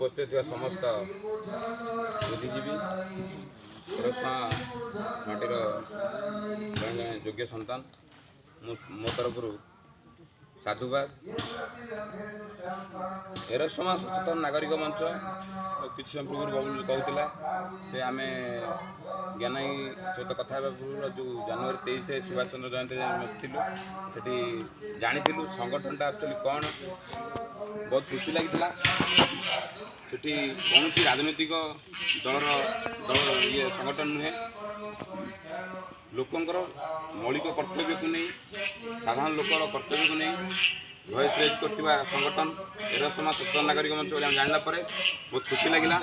ଉପସ୍ଥିତ ଥିବା ସମସ୍ତ ବୁଦ୍ଧିଜୀବୀ, ଏରସମା ମାଟିର ଜଣେ ଜଣେ ଯୋଗ୍ୟ ସନ୍ତାନ, ମୁଁ ମୋ ତରଫରୁ ସାଧୁବାଦ। ଏରସମା ସଚେତନ ନାଗରିକ ମଞ୍ଚ, କିଛି ସମୟ ପୂର୍ବରୁ ବବୁଲ କହୁଥିଲା ଯେ ଆମେ ଜ୍ଞାନୀ ସହିତ କଥା ହେବା ପୂର୍ବରୁ ଯେଉଁ ଜାନୁଆରୀ 23ରେ ସୁଭାଷ ଚନ୍ଦ୍ର ଜୟନ୍ତୀ ମିଶିଥିଲୁ, ସେଠି ଜାଣିଥିଲୁ ସଂଗଠନଟା ଆକ୍ଚୁଆଲି କ'ଣ। ବହୁତ ଖୁସି ଲାଗିଥିଲା। ସେଠି କୌଣସି ରାଜନୈତିକ ଦଳର ଦଳ ଇଏ ସଂଗଠନ ନୁହେଁ। ଲୋକଙ୍କର ମୌଳିକ କର୍ତ୍ତବ୍ୟକୁ ନେଇ, ସାଧାରଣ ଲୋକର କର୍ତ୍ତବ୍ୟକୁ ନେଇ ଭଏସ୍ ରେଜ୍ କରିଥିବା ସଂଗଠନ ଏରସମା ସଚେତନ ନାଗରିକ ମଞ୍ଚ ବୋଲି ଆମେ ଜାଣିଲା ପରେ ବହୁତ ଖୁସି ଲାଗିଲା।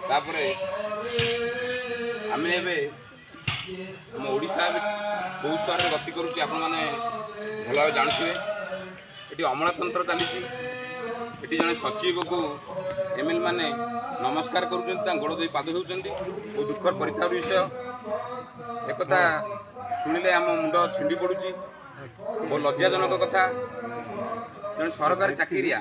ତାପରେ ଆମେ ଏବେ ଆମ ଓଡ଼ିଶା ଏବେ କେଉଁ ସ୍ତରରେ ଗତି କରୁଛି, ଆପଣମାନେ ଭଲ ଭାବେ ଜାଣୁଥିବେ। ଏଠି ଅମଲାତନ୍ତ୍ର ଚାଲିଛି। ଏଠି ଜଣେ ସଚିବକୁ ଏମ୍ଏଲ୍ଏ ମାନେ ନମସ୍କାର କରୁଛନ୍ତି, ତାଙ୍କ ଗୋଡ଼ ଧୋଇ ପାଦ ଧୋଉଛନ୍ତି। ବହୁତ ଦୁଃଖର ପରିତାପର ବିଷୟ। ଏକଥା ଶୁଣିଲେ ଆମ ମୁଣ୍ଡ ଛିଣ୍ଡି ପଡ଼ୁଛି। ବହୁତ ଲଜ୍ଜାଜନକ କଥା। ଜଣେ ସରକାରୀ ଚାକିରିଆ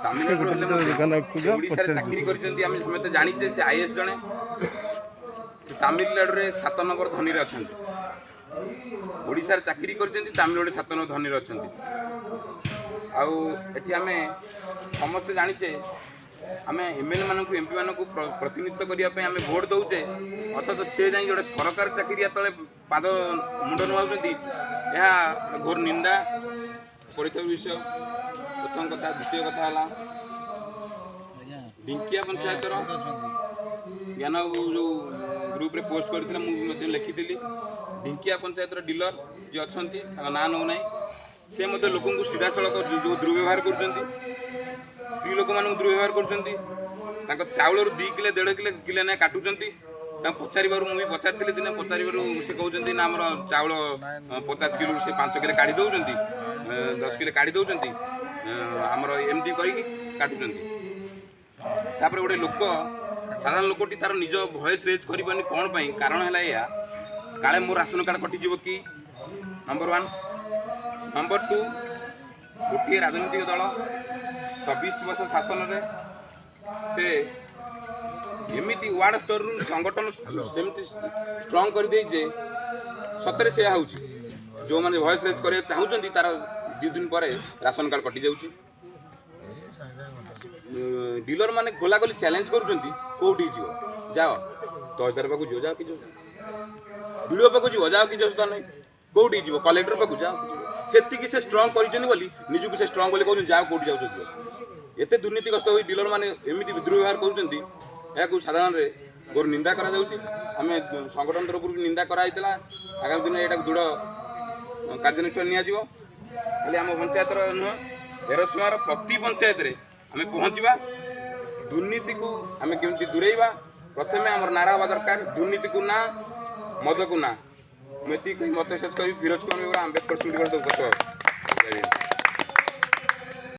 ତାମିଲନାଡୁରୁ ହେଲେ ମଧ୍ୟ ଓଡ଼ିଶାରେ ଚାକିରି କରିଛନ୍ତି, ଆମେ ସମସ୍ତେ ଜାଣିଛେ। ସେ ଆଇଏଏସ୍ ଜଣେ, ସେ ତାମିଲନାଡୁରେ 7 ନମ୍ବର ଧନୀରେ ଅଛନ୍ତି। ଓଡ଼ିଶାରେ ଚାକିରି କରିଛନ୍ତି, ତାମିଲନାଡୁରେ 7 ନମ୍ବର ଧନୀରେ ଅଛନ୍ତି। ଆଉ ଏଠି ଆମେ ସମସ୍ତେ ଜାଣିଛେ, ଆମେ ଏମ୍ଏଲ୍ଏ ମାନଙ୍କୁ, ଏମ୍ପି ମାନଙ୍କୁ ପ୍ରତିନିଧିତ୍ୱ କରିବା ପାଇଁ ଆମେ ଭୋଟ ଦେଉଛେ, ଅଥଚ ସେ ଯାଇକି ଗୋଟେ ସରକାର ଚାକିରିଆ ତଳେ ପାଦ ମୁଣ୍ଡ ନୁଆଉଛନ୍ତି। ଏହା ଘୋର ନିନ୍ଦା, ପରିତାପ ବିଷୟ, ପ୍ରଥମ କଥା। ଦ୍ୱିତୀୟ କଥା ହେଲା, ଢିଙ୍କିଆ ପଞ୍ଚାୟତର ଜ୍ଞାନ ଯେଉଁ ଗ୍ରୁପରେ ପୋଷ୍ଟ କରିଥିଲେ, ମୁଁ ବି ମଧ୍ୟ ଲେଖିଥିଲି। ଢିଙ୍କିଆ ପଞ୍ଚାୟତର ଡିଲର ଯିଏ ଅଛନ୍ତି, ତାଙ୍କ ନାଁ ନେଉନାହିଁ, ସେ ମଧ୍ୟ ଲୋକଙ୍କୁ ସିଧାସଳଖ ଯେଉଁ ଦୁର୍ବ୍ୟବହାର କରୁଛନ୍ତି, ସ୍ତ୍ରୀ ଲୋକମାନଙ୍କୁ ଦୁର୍ବ୍ୟବହାର କରୁଛନ୍ତି। ତାଙ୍କ ଚାଉଳରୁ 2 କିଲୋ, 1.5 କିଲୋ, କିଲୋ ନେଖା କାଟୁଛନ୍ତି। ତାଙ୍କୁ ପଚାରିବାରୁ, ମୁଁ ବି ପଚାରିଥିଲି ଦିନେ, ପଚାରିବାରୁ ସେ କହୁଛନ୍ତି ନା ଆମର ଚାଉଳ 50 କିଲୋରୁ ସେ 5 କିଲୋ କାଢ଼ି ଦେଉଛନ୍ତି, 10 କିଲୋ କାଢ଼ି ଦେଉଛନ୍ତି, ଆମର ଏମିତି କରିକି କାଟୁଛନ୍ତି। ତାପରେ ଗୋଟେ ଲୋକ, ସାଧାରଣ ଲୋକଟି ତାର ନିଜ ଭଏସ୍ ରେଜ୍ କରିପାରୁନି। କ'ଣ ପାଇଁ? କାରଣ ହେଲା ଏଇଆ, କାଳେ ମୋ ରାସନ କାର୍ଡ଼ କଟିଯିବ କି, ନମ୍ବର 1। ନମ୍ବର 2, ଗୋଟିଏ ରାଜନୈତିକ ଦଳ 24 ବର୍ଷ ଶାସନରେ ସେ ଏମିତି ୱାର୍ଡ଼ ସ୍ତରରୁ ସଂଗଠନ ସେମିତି ଷ୍ଟ୍ରଙ୍ଗ କରିଦେଇছে। ସତରେ ସେୟା ହେଉଛି। ଯେଉଁମାନେ ଭଏସ୍ ରେଜ୍ କରିବାକୁ ଚାହୁଁଛନ୍ତି, ତାର 2 ଦିନ ପରେ ରାସନ କାର୍ଡ଼ କଟିଯାଉଛି। ଡିଲର ମାନେ ଖୋଲାଖୋଲି ଚ୍ୟାଲେଞ୍ଜ କରୁଛନ୍ତି, କୋଉଠିକି ଯିବ ଯାଅ, ତହସିଲଦାର ପାଖକୁ ଯିବ ଯାଅ, କିଛି ବିଡ଼ିଓ ପାଖକୁ ଯିବ ଯାଅ, କିଛି ଅସୁବିଧା ନାହିଁ। କୋଉଠିକି ଯିବ? କଲେକ୍ଟର ପାଖକୁ ଯାଅ, କିଛି ସେତିକି ସେ ଷ୍ଟ୍ରଙ୍ଗ କରିଛନ୍ତି ବୋଲି, ନିଜକୁ ସେ ଷ୍ଟ୍ରଙ୍ଗ ବୋଲି କହୁଛନ୍ତି, ଯାଅ, କୋଉଠି ଯାଉଛ ଯିବ। ଏତେ ଦୁର୍ନୀତିଗ୍ରସ୍ତ ହୋଇ ଡିଲର ମାନେ ଏମିତି ଦୁର୍ବ୍ୟବହାର କରୁଛନ୍ତି, ଏହାକୁ ସାଧାରଣରେ ଘୋର ନିନ୍ଦା କରାଯାଉଛି। ଆମେ ସଂଗଠନ ତରଫରୁ ବି ନିନ୍ଦା କରାଯାଇଥିଲା। ଆଗାମୀ ଦିନରେ ଏଇଟାକୁ ଦୃଢ଼ କାର୍ଯ୍ୟାନୁଷ୍ଠାନ ନିଆଯିବ। ଖାଲି ଆମ ପଞ୍ଚାୟତର ନୁହଁ, ଏରସମାର ପ୍ରତି ପଞ୍ଚାୟତରେ ଆମେ ପହଞ୍ଚିବା। ଦୁର୍ନୀତିକୁ ଆମେ କେମିତି ଦୂରେଇବା, ପ୍ରଥମେ ଆମର ନାରା ହେବା ଦରକାର, ଦୁର୍ନୀତିକୁ ନା, ମଦକୁ ନା। ମୁଁ ଏତିକି କହି ମତ ଶେଷ କରିବି। ଫିରୋଜ କୁମାର ବେହେରା, ଆମ୍ବେଦକର ସ୍ମୃତି।